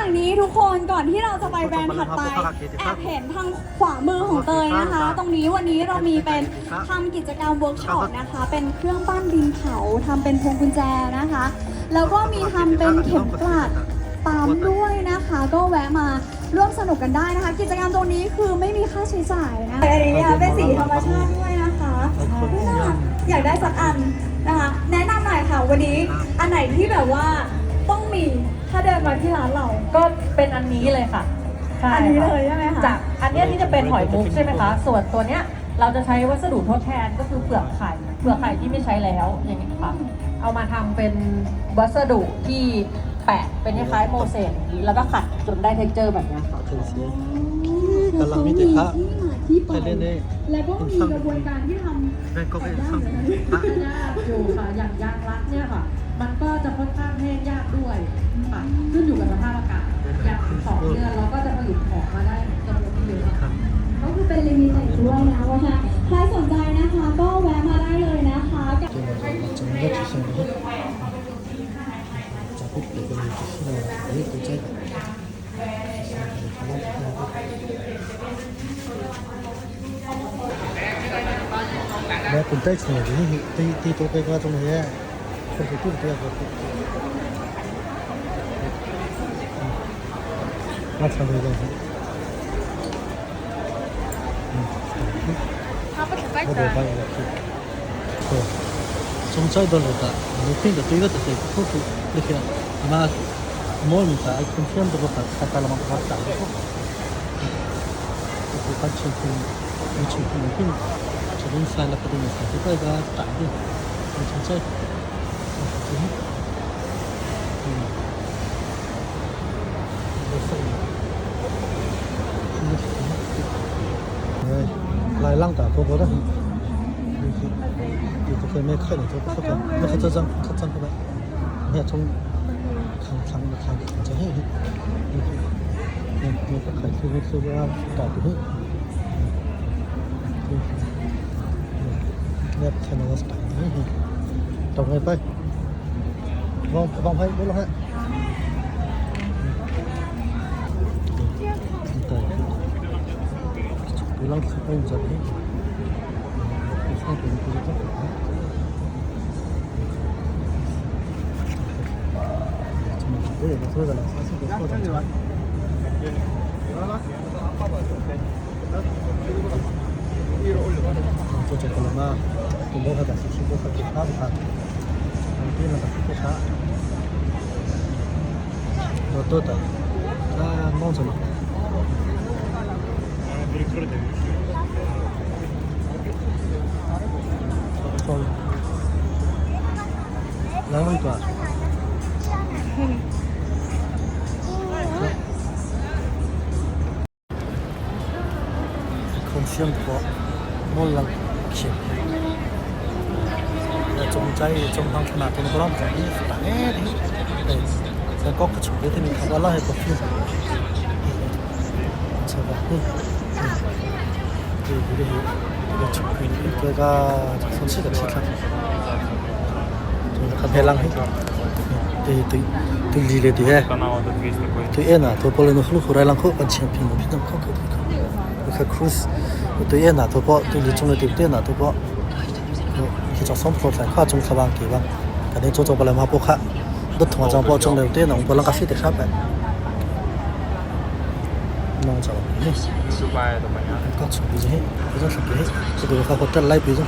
างนี้ทุกคนก่อนที่เราจะไปแบรนด์ถัดไปแอบเห็นทางขวามือของเตยนะคะ ตรงนี้วันนี้เรามีเป็นทำกิจกรรมเวิร์กช็อปนะคะ เป็นเครื่องปั้นดินเผาทำเป็นพวงกุญแจนะคะ แล้วก็มีทำเป็นเข็มกลัดปั๊มด้วยนะคะ ก็แวะมาร่วมสนุกกันได้นะคะ กิจกรรมตรงนี้คือไม่มีค่าใช้จ่ายนะอันนี้ค่ะเป็นสีธรรมชาติด้วยนะคะน่ารักอยากได้สักอันนะคะ แนะนำหน่อยค่ะวันนี้อันไหนที่แบบว่าต้องมีถ้าเดินมาที่ร้านเรา ก็เป็นอันนี้เลยค่ะใช่ อันนี้เลยใช่ไหมคะ จากอันเนี้ยที่จะเป็นหอยมุกใช่ไหมคะ ส่วนตัวเนี้ยเราจะใช้วัสดุทดแทนก็คือเปลือกไข่ เปลือกไข่ที่ไม่ใช้แล้วอย่างเงี้ยค่ะ เอามาทำเป็นวัสดุที่แปะเป็นคล้ายๆโมเสกอย่างนี้แล้วก็ขัดจนได้ texture แบบเนี้ยค่ะ กำลังมีแต่พระ ที่มาที่ไป ไปเรื่อย แล้วก็มีกระบวนการที่ทำ แม่ก็เป็นช่างพระ ยากอยู่ค่ะ อย่างยางรักเนี่ยค่ะ มันก็จะค่อนข้างแห้งยากด้วยค่ะ ขึ้นอยู่กับสภาพอากาศ อย่างสองเดือนเราก็จะผลิตของมาได้จำนวนที่เยอะค่ะ ก็คือเป็น limited ด้วยนะว่าะใครสนใจนะคะก็แวะมาได้เลยนะคะกับ 这个整个就是那个，咋不别个就是那个都在的，那本带出来的，对对，都该个东西，或者对不对个？那差不多是。嗯，我得把个去。对，从这到楼的，你听着对个这些不不，你看，嘛，莫名的，今天这个饭菜带了嘛，他打的不好。我看清楚，你清楚你听，这种菜那不都是这个打的，你从这，嗯，哎，来浪打波波的。有个没看的，这不看，那个这张，这张过来，你看从，看看看这嘿，你你看这个这个打的嘿，เนี่ยแค่นั้นก็ตายตรงไปมองมองให้ดูลงฮะดูลองคิดไปจับให้做这个了嘛？我摸下是去过去看看，对了，去看。我多的，那弄什么？错。来一个。空想过，我能去。中ใจ中方ขนาดตรงกล้องจากนี้ต่างเอ๊ะแล้วก็กระฉุกได้ที่มีคำว่าเล่าให้กับพี่ใช่ป่ะนี่ดูดูดูดูฉุกขึ้นตัวก็สนใจกับชิคครับตัวคำเพลังให้对对对，离了对，对哎呐，都把那个路后来啷个把钱拼了，拼到口口口，你看 cruise，对哎呐，都把对你中了对对呐，都把。khi cho sống phô phải khoa中khá bang kỳ bang cái này cho cho bà làm hoa bốc hạ đất thùng trong bộ trong đầu tiên là ông bà làm cà phê để sắp vậy nông cháu này có chuẩn bị gì hết cái đó chuẩn bị hết cái đồ khác hotel lại bị rồi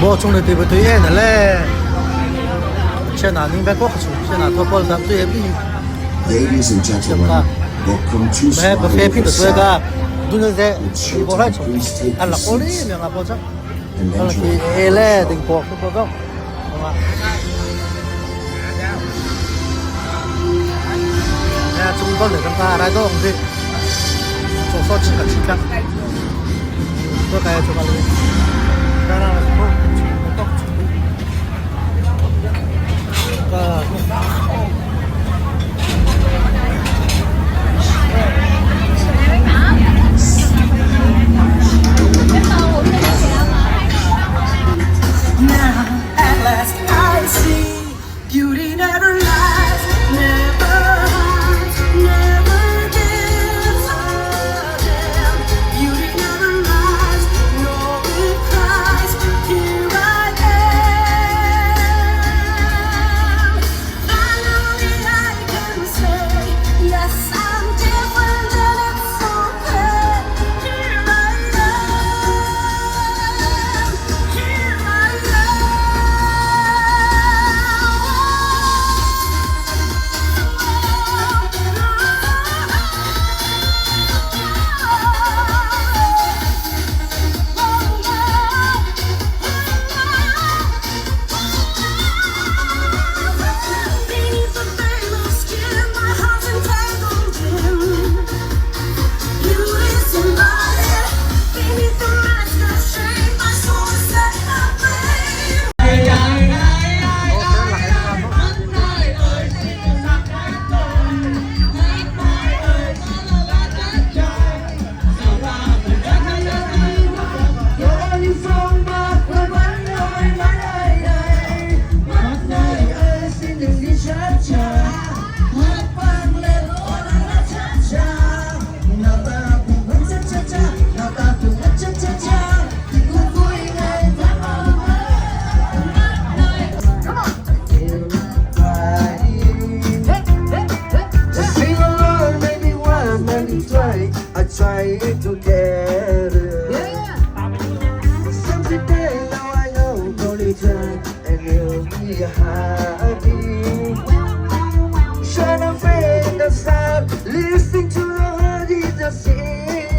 Bo chung le ti bu tui en le chen a ning be ko chu chen a to pol dam tu em ni Ladies and gentlemen, welcome to be ba fe Smile phi River to tu ga South. du ne ze With bo lai children, chu please take an your la ko li seats me nga bo cha and an la ki enjoy e our le show. ding po ko ko ma ya chung ko le ka ra do ong di cho so chi ka chi ka ko ka ya cho ba le ka ra ko ko ka Now at last I see beauty never lies, never hides, never gives a damn. Beauty never lies, nor it cries. Here I am. Finally I can say yes, I'm different and it's okay. Here I am. Here I am. Beneath the veil of skin, my heart's entangled in. Beauty's embodied beneath the mask of shame. My soul is set aflame. Sing along, maybe one, maybe twice. I try it together. Yeah. Something day now I know only time and you'll be happy. Shine a in the sun, listen to the heart is the sing.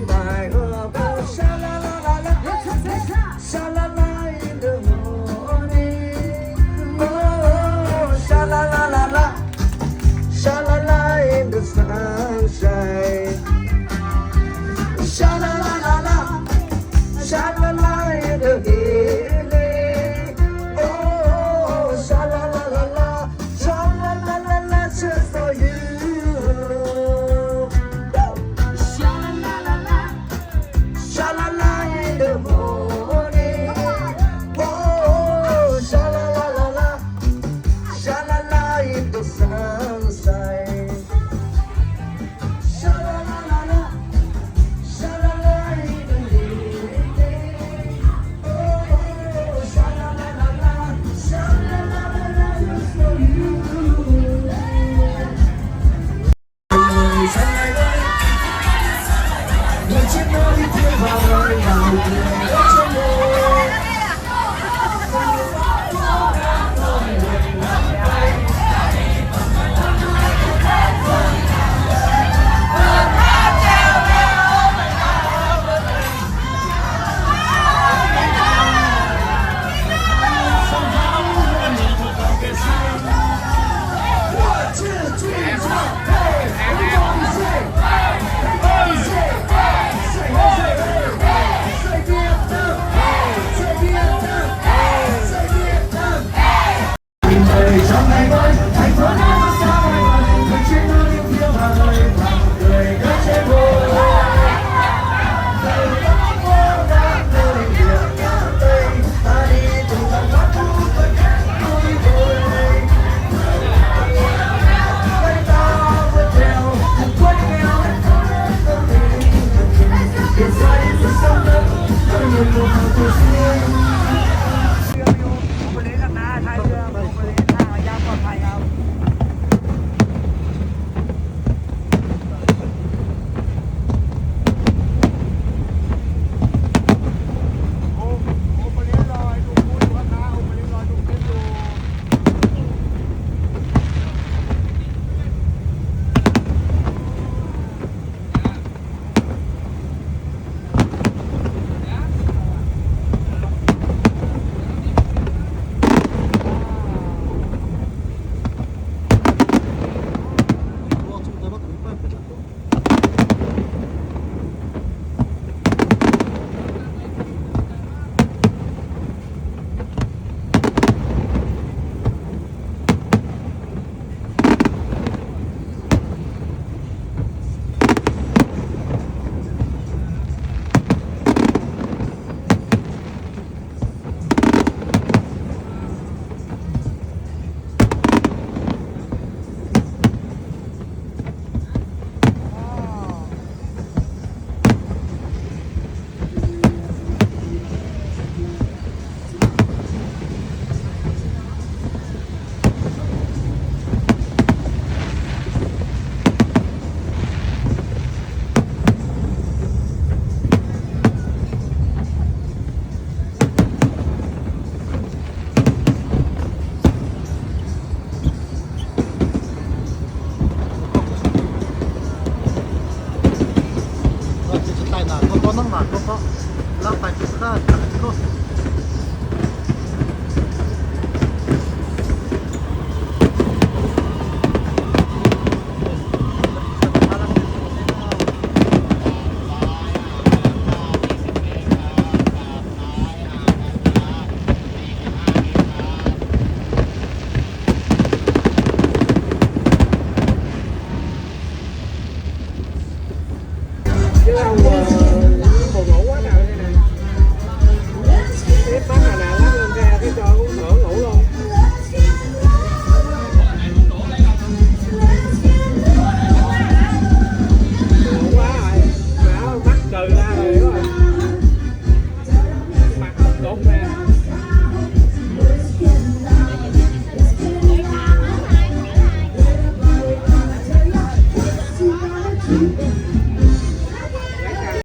My heart, sha la la la la, sha la la in the morning. Oh, sha la la la la. Sha la la in the sunshine. Sha la la la la. Sha la la in the evening. Oh, sha la la la la. Sha la la la la, just for you. Sha la la la la. Sha la la in the morning. Oh, sha la la la la. Sha la la in the sunshine. Sha la la la la. Sha la la in the evening. Oh, sha la la la la. Sha la la la la, just for you.